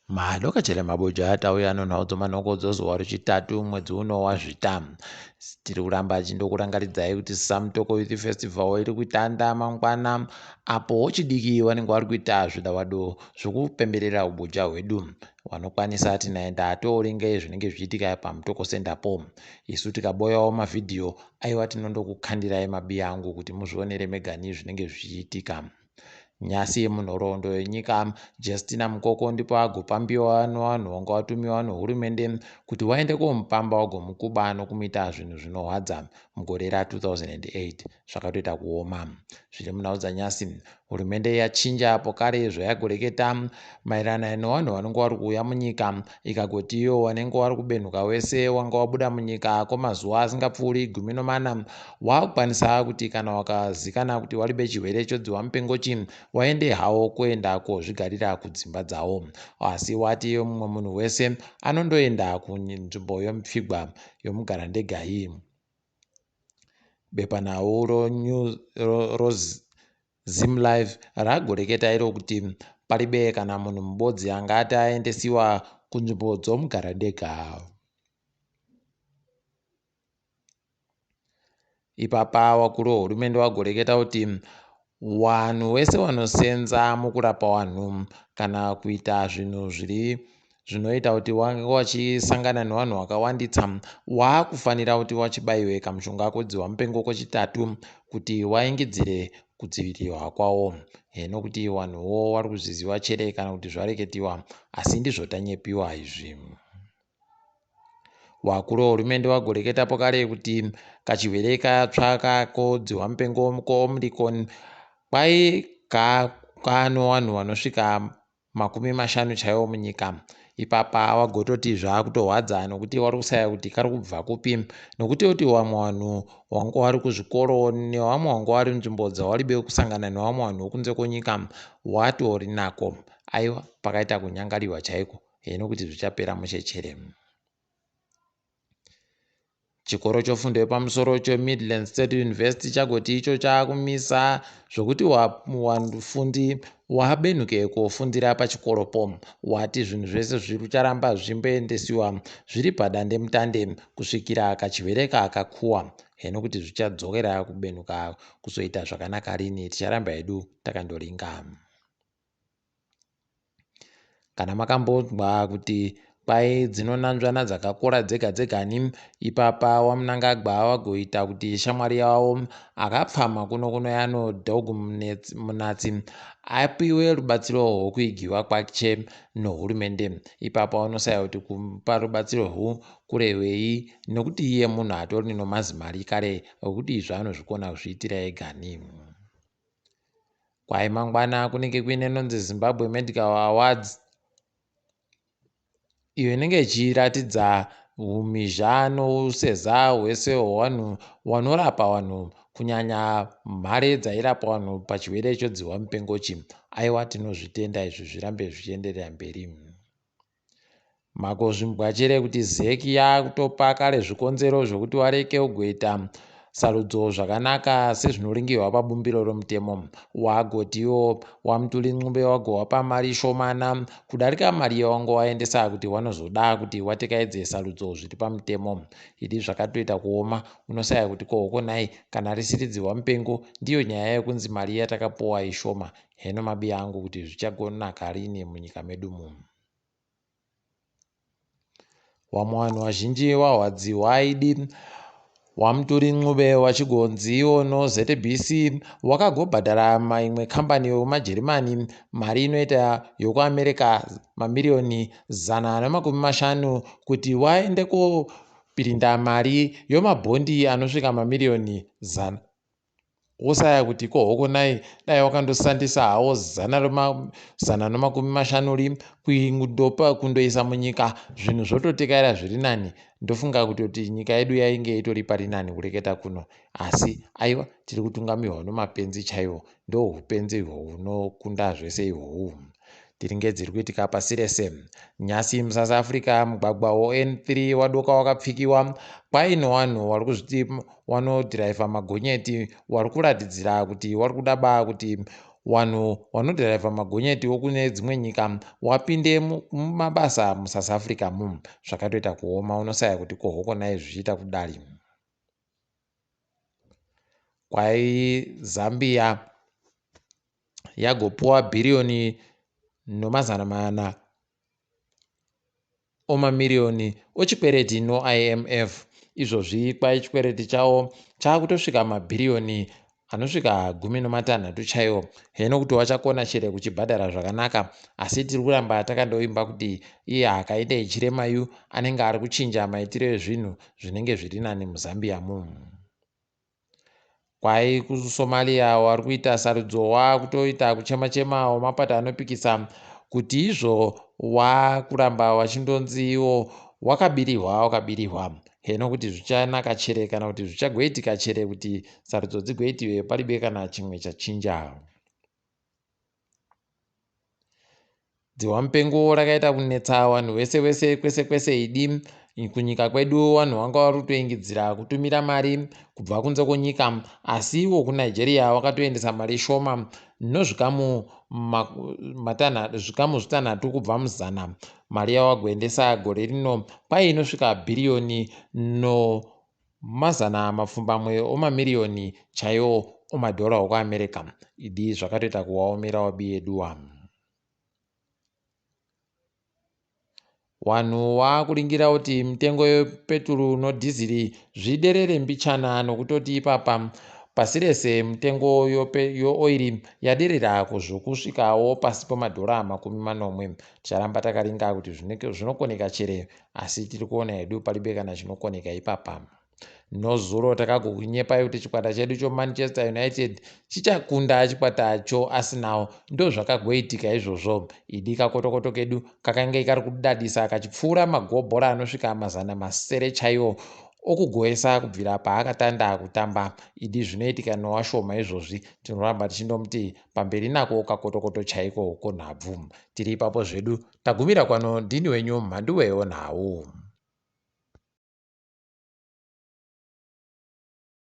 Madokachera mabuja tauya nenhau dzomanongodzo zuva rechitatu mwedzi uno waZvita. Tiri kuramba chindokurangaridzai kuti Samutoko Youth Festival iri kutanda mangwana apo wechidiki vanenge vari kuita zvidavado zvokupemberera ubuja hwedu. Vanokwanisa tinaenda tooringe zvinenge zvichiitika paMutoko Centre po. Isu tikaboyawo mavhidhiyo aiwa tinondokukandirai mabiya angu kuti muzvionere megani zvinenge zvichiitika. Nyasi munhoroondo yenyika, Justina Mukoko ndipo agopambiwa nevanhu vanga vatumiwa nehurumende kuti vaende komupamba vagomukuba nokumuita zvinhu zvinohwadza mugore ra2008. Zvakatoita kuoma. Zviri munhau dzanyasi, hurumende yachinja pokare zvayagoreketa maererano nevanhu vanenge vari kuuya munyika ikagoti iyo vanenge vari kubenhuka wese wanga wabuda munyika kwemazuva asingapfuuri 14 wakukwanisa kuti kana wakazikana kuti walibe chirwere chodziwa mupengochi waende hawo kuenda kozvigarira kudzimba dzawo. Asi wati mumwe munhu wese anondoenda kunzvimbo yomupfigwa yomugarandega iyi. Bepanhau roZimLive ragoreketa iro kuti palibe kana munhu mubodzi angati aendesiwa kunzvimbo dzomugarandega. Ipapa wakuru wehurumende wagoreketa kuti wanhu wese wanosenza mukurapa wanhu kana kuita zvinhu zviri zvinoita kuti wange wachisangana nevanhu wakawanditsa waakufanira kuti wachibaiwe kamushonga kodzihwa mupengo kwechitatu kuti waingidzire kudzivirirwa kwawo. Nokuti wanhuwo wari kuzviziva chere kana kuti zvareketiwa asi ndizvo tanyepiwa izvi. Wakuru wehurumende wagoreketapo kare kuti kachirwere katsva kako dzihwamupengo koOmicron kwai kano vanhu vanosvika 50 chaiwo munyika. Ipapa wagototi zvakutorwadza nokuti wari kusaya kuti kari kubva kupi nokuti oti vamwe vanhu wanga wari kuzvikoro nevamwe wanga wari nzvimbo dzawaribe kusangana nevamwe vanhu vokunze kwenyika watori nako. Aiwa pakaita kunyangariwa chaiko heno kuti zvichapera mushe chere. Chikoro chofundo yepamusoro cheMidlands State University chagoti icho chaakumisa zvokuti wafundi wabenuke kofundira pachikoropo. Wati zvinhu zvese zvicharamba zvichimboendesiwa zviri padandemutande kusvikira kachirwere kakuwa. Heno kuti zvichadzokera kubenuka kuzoita zvakanaka rini ticharamba hedu takandoringa. Kana makambonzwa kuti kwai dzinonanzvana dzakakora dzega dzegani, ipapa waMnangagwa wagoita kuti shamwari yavo akapfama kuno kuno yano Dog Munatsi apiwe rubatsiro rwokuigiwa kwake nohurumende. Ipapa unosaya kuti kumupa rubatsiro rwu kurevei nokuti iye munhu atori nomazimari kare okuti izvo anozvikona kuzviitira egani. Kwai mangwana kunenge kuine inonzi Zimbabwe Medical Awards iyo inenge ichiratidza umhizha nouseza hwese hwevanhu vanorapa vanhu kunyanya mhare dzairapa vanhu pachirwere chodzihwa mupengochi. Aiwa tinozvitenda izvi zvirambe zvichienderera mberi. Makozvimbwa chere kuti Zec yakutopa kare zvikonzero zvekuti wareke kugoita sarudzo zvakanaka sezvinoringirwa pabumbiro romutemo. Wagotiwo waMutuli Ncube wagowapa mari shomana kudarika mari yawanga waendesa kuti wanozoda kuti watekaidze sarudzo zviri pamutemo. Idi zvakatoita kuoma unosaya kuti ko honai kana risiri dzihwa mupengo ndiyo nyaya yekunzi mari yatakapuwa ishoma. Heno mabiya angu kuti zvichagonaka rini munyika medu mumu. Wamwe vanhu vazhinji vahwadziwa idi waMuturi Ncube wachigonzi iwo noZBC wakagobhadhara imwe kambani yokumaJerimani mari inoita yokuAmerica mamiriyoni 150 kuti waende kopirinda mari yomabhondi anosvika mamiriyoni 100. Wosaya kuti ko hokonai dai wakandosandisa hawo 150 ri kuindopa kundoisa munyika zvinhu zvototekaira zviri nani. Ndofunga kutoti nyika yedu yainge itori pari nani kureketa kuno. Asi aiwa tiri kutungamirwa nomapenzi chaiwo. Ndohupenzi ihwohunokunda zvese ihwohwu. Tiringe dziri kuitika pasi rese. Nyasi muSouth Africa mugwagwa woN3 wadoka wakapfikiwa kwaine vanhu vari kuzviti vanodhiraivha magonyeti vari kuratidzira kuti vari kuda ba kuti Wanhu wanodhiraivha magonyeti wokune dzimwe nyika wapinde mumabasa muSouth Africa mu. Zvakatoita kuoma unosaya kuti kohokonai zvichiita kudari. Kwai Zambia yagopuwa bhiriyoni nomazana mana omamiriyoni ochikwereti noIMF. Izvozvi kwai chikwereti chawo chaakutosvika mabhiriyoni anosvika 18 chaiwo. Heno kuti wachakona chere kuchibhadhara zvakanaka, asi tiri kuramba takandoimba kuti iye Hakainde Hichilema yu anenge ari kuchinja maitiro ezvinhu zvinenge zviri nani muZambia mu. Kwai kuSomalia wari kuita sarudzo wakutoita kuchema chema wemapato anopikisa kuti izvo wakuramba wachindonzi iwo wakabirihwa wakabirihwa. Heno kuti zvichanaka chere kana kuti zvichagoitika chere kuti sarudzo dzigoitiwe palibe kana chimwe chachinja. Dzihwamupengo rakaita kunetsa vanhu wese wese kwese kwese idi kunyika kwedu vanhu vanga vari kutoingidzira kutumira mari kubva kunze kwenyika asi ivo kuNigeria vakatoendesa mari shoma nozvikamu zvikamu zvitanhatu kubva muzana mari yavagoendesa gore rino kwai inosvika bhiriyoni nomazana mapfumbamwe omamiriyoni chaiwo omadhora okuAmerica. Idi zvakatoita kuwaomerawo biyeduwa. Wanhu waakuringira kuti mitengo yepeturu nodhiziri zviderere mbichana nokutoti ipapa pasi rese mitengo yeoiri yaderera zvokusvikawo pasi pemadhora 70. Ticharamba takaringa kuti zvinokoneka chere asi tiri kuona hedu palibe kana chinokoneka ipapa. Nozuro takagokunyepai kuti chikwata chedu choManchester United chichakunda chikwata choArsenal. Ndozvakagoitika izvozvo. Idi kakotokoto kedu kakange kari kudadisa kachipfuura magobhora anosvika 600 chaiwo okugoesa kubvira paakatanda kutamba. Idi zvinoitika nowashoma izvozvi. Tinoramba tichindomuti pamberi nako kakotokoto chaiko konhabvu. Tiri ipapo zvedu tagumira kwano ndini wenyu Mhanduwe Nhau.